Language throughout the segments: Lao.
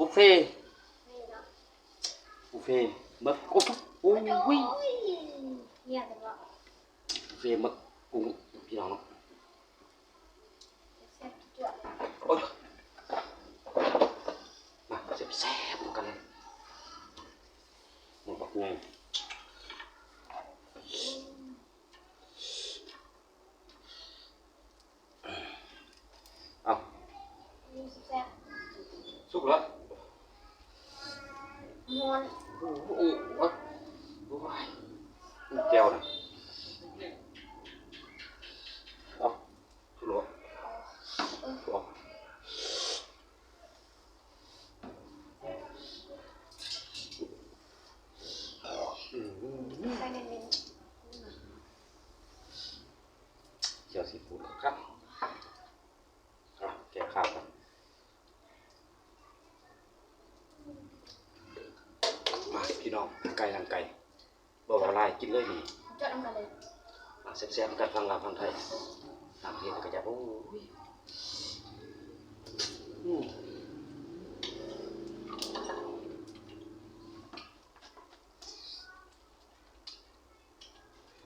ບຸບເຟ ບຸບເຟ ເບິ່ງ ໂອ້ຍ ໂອ້ຍ ບຸບເຟ ເບິ່ງ ກຸ້ງ ພີ່ນ້ອງເນາະ ໂອ້ຍ ມາແຊບໆນຳກັນ ໝົດບັກໃຫຍ່. ເອົາ ສຸກແລ້ວ ຮ້ອນ ໂອ້ໂຫ ໂອ້ຍ ແຈ່ວນະ ເອົາ ສຸກແລ້ວ ອືມ ແຈ່ວຊີຟູດຄັກ ອ່ະ ແກ້ຄາວກ່ອນ ມາພີ່ນ້ອງ ທາງໄກ ທາງໄກ ບໍ່ເວົ້າຫຼາຍ ກິນເລີຍນີ້ ເຈາະນຳກັນເລີຍ ອ່ະ ແຊບໆນຳກັນ ຝັ່ງລາວ ຝັ່ງໄທ ຕ່າງປະເທດກໍຢາກ ໂອ້ຍ ອືມ.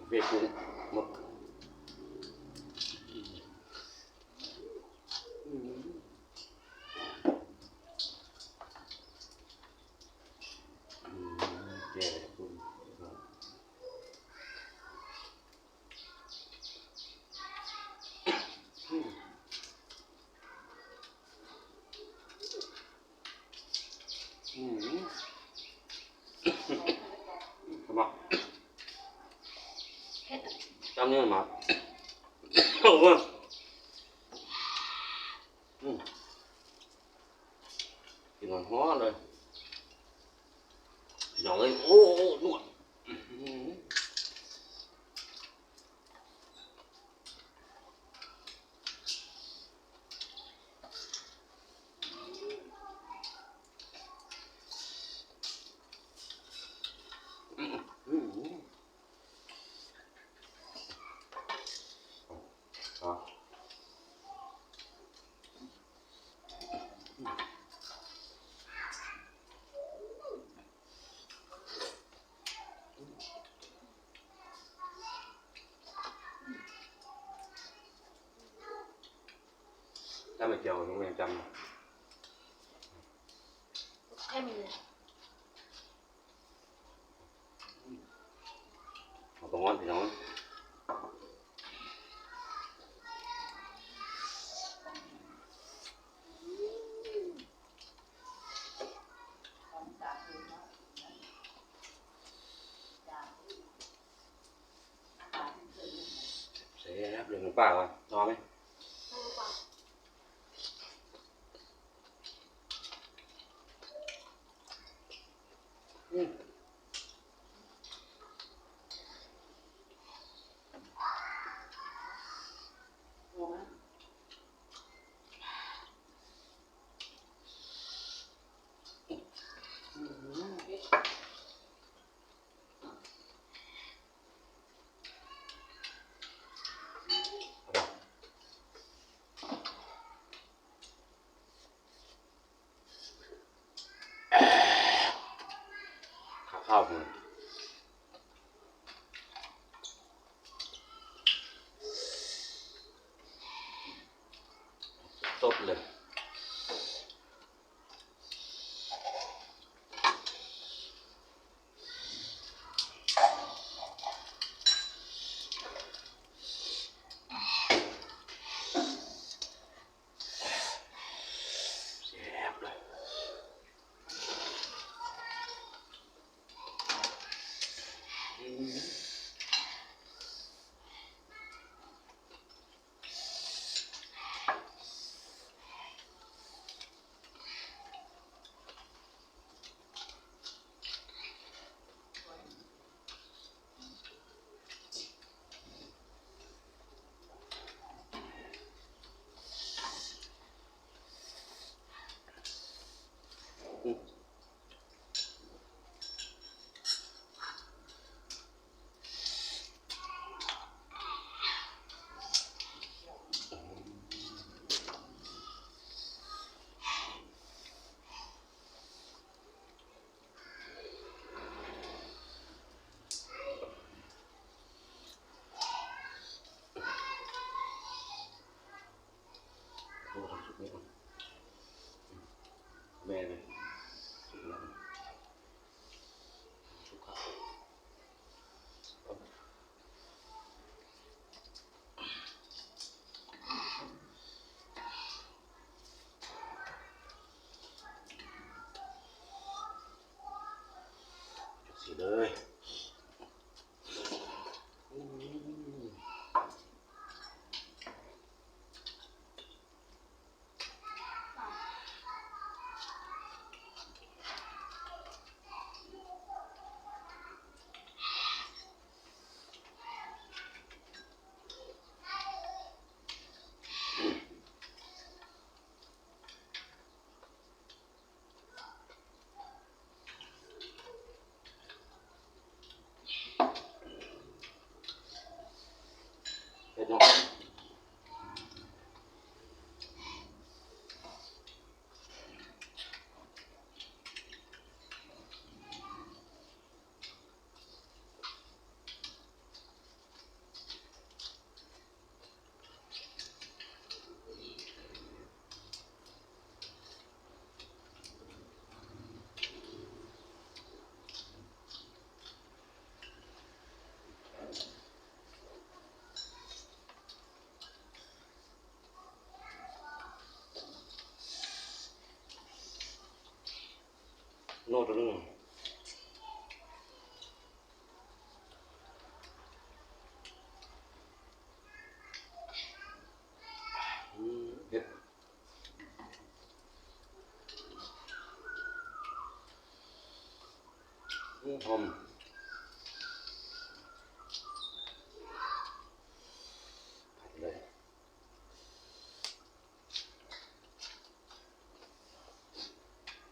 ເວກຸ້ງໝຶກ ອືມ ອືມ ແກງເວກຸ້ງ ອືມ ອືມ ເຫັນບໍ່ ເຜັດ ຈຳນີ້ມາ ໂອ້ຍ ອືມ ກິນຮ້ອນໆເລີຍ ພີ່ນ້ອງເອີຍ ໂອ້ ໂອ້ ນົວ ອືມ. ຖ້າໄມ່ແຈ່ວ ໂຮງຮຽນຈຳ ເຄັມເລີຍ ເອົາປາງອນ ພີ່ນ້ອງ. ແຊບໆ ເລື່ອງປາກວ່າ ນອນໄໝ? ອືມ. ຂາວໆ ສົດເລີຍ. ແຊບເລີຍ. ອືມ. ເດີ້. ເຮັດເນາະ. ໂນດໜຶ່ງ ອືມ ເຜັດ ອືມ ຫອມ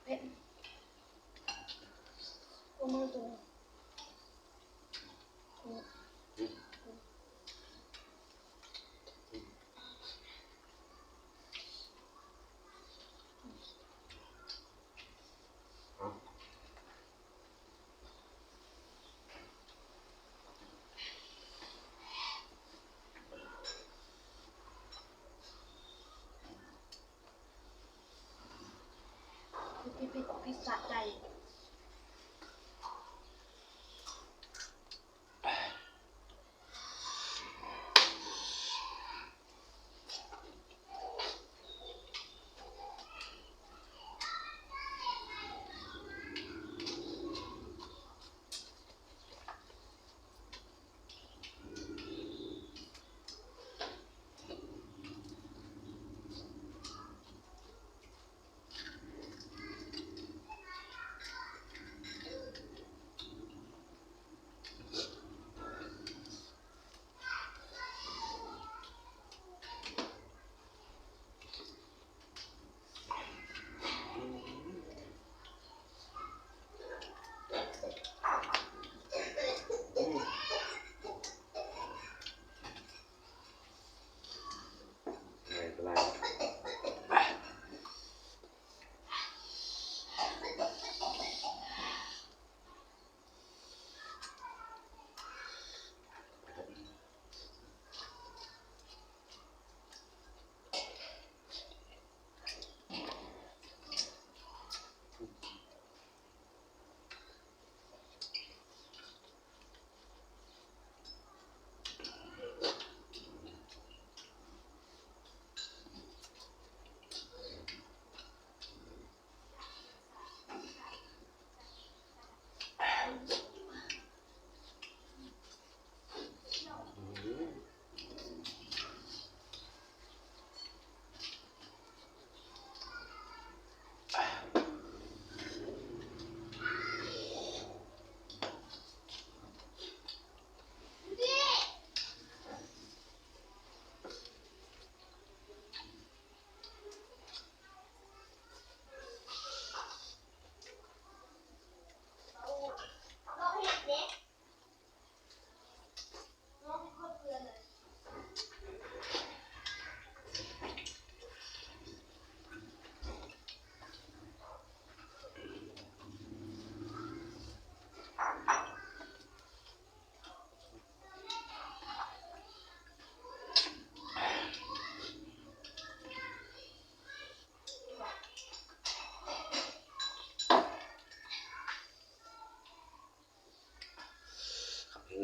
ເຜັດ ໂອ້ ມືຕົວນີ້. ພິດ ພິດ ພິດສະໃຈ.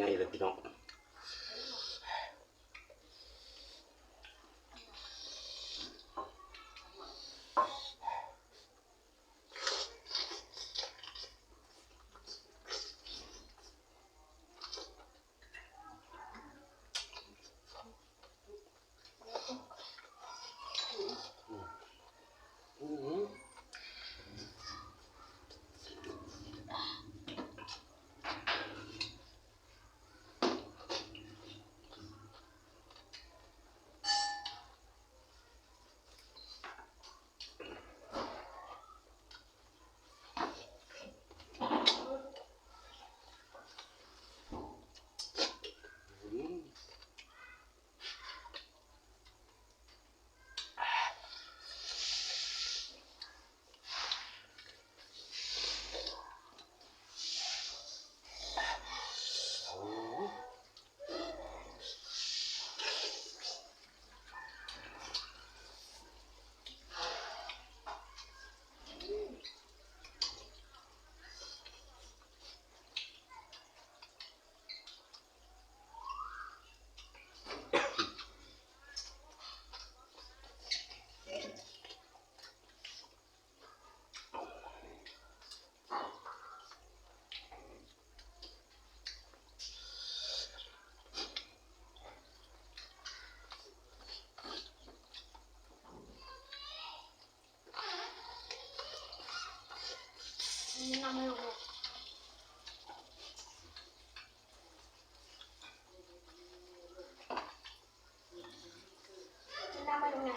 ງ່າຍໆເລີຍພີ່ນ້ອງ. ນ້ຳໃຫ້ລູກແດ່ ກິນນ້ຳໃຫ້ລູກແດ່.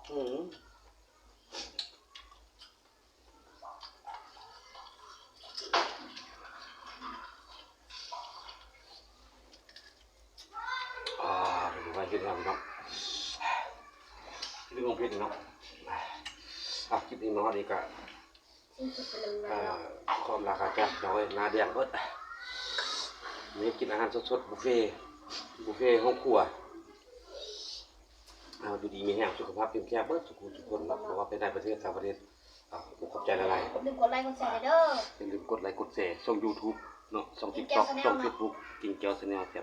ອືມ ອ່າ ເຮັດຫຍັງເນາະ ກິນຂອງເຜັດເນາະ. ອ່າ ຄລິບນີ້ມາຮອດນີ້ກະ ອ່າ ຂໍລາພາຈາກ ພີ່ນ້ອງເອີຍ ໜ້າແດງເບິດ. ນີ້ກິນອາຫານສົດໆ ບຸບເຟ ບຸບເຟຫ້ອງຄົວ. ເອົາ ຢູ່ດີມີແຮງ ສຸຂະພາບເຂັ້ມແຂງເບິດທຸກຄົນເນາະ ບໍ່ວ່າໄປໃນປະເທດ ຕ່າງປະເທດ. ອ່າ ຂອບໃຈຫຼາຍໆ ຢ່າລືມກົດໄລກົດແຊເດີ ຢ່າລືມກົດໄລກົດແຊ ຊ່ອງຢູທູບເນາະ ຊ່ອງຕິກຕັອກ ຊ່ອງເຟສບຸກ ກິນແຈ່ວແຊນແນວ ແຊ